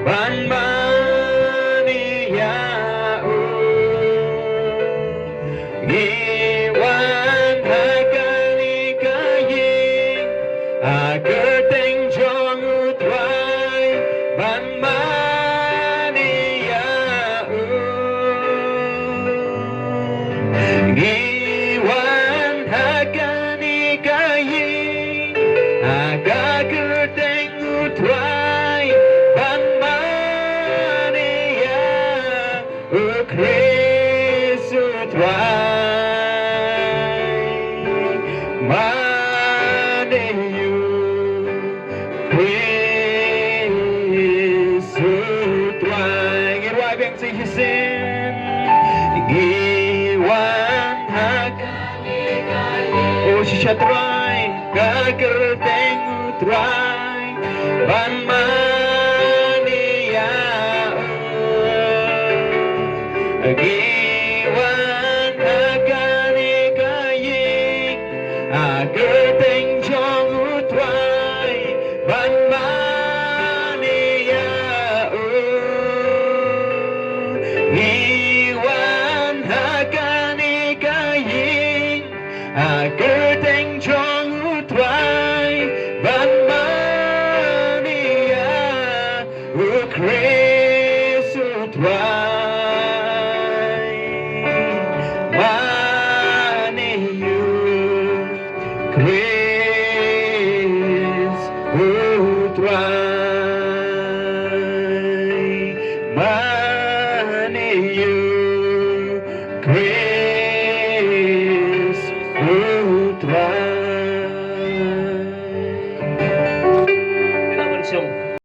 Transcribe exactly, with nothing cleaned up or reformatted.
Ban mane ïa u. Ngi wan ha kane ka ïing ha kyrteng jong u Trai ban mane ïa u. Ngi wan ha kane ka ïing ha ka kyrteng u Trai ban mane ïa u Khrist u Trai. Mane ïa u Khrist u Trai. Ngin rwai biang shisien. Ngi wan ha ka, o shisha Trai, ka kyrteng u Trai ban mane ïa u. Ngi wan ha kane ka ïing ha kyrteng jong u Trai ban mane ïa u. Ngi wan ha kane ka ïing ha kyrteng jong u Trai ban mane ïa u Khrist.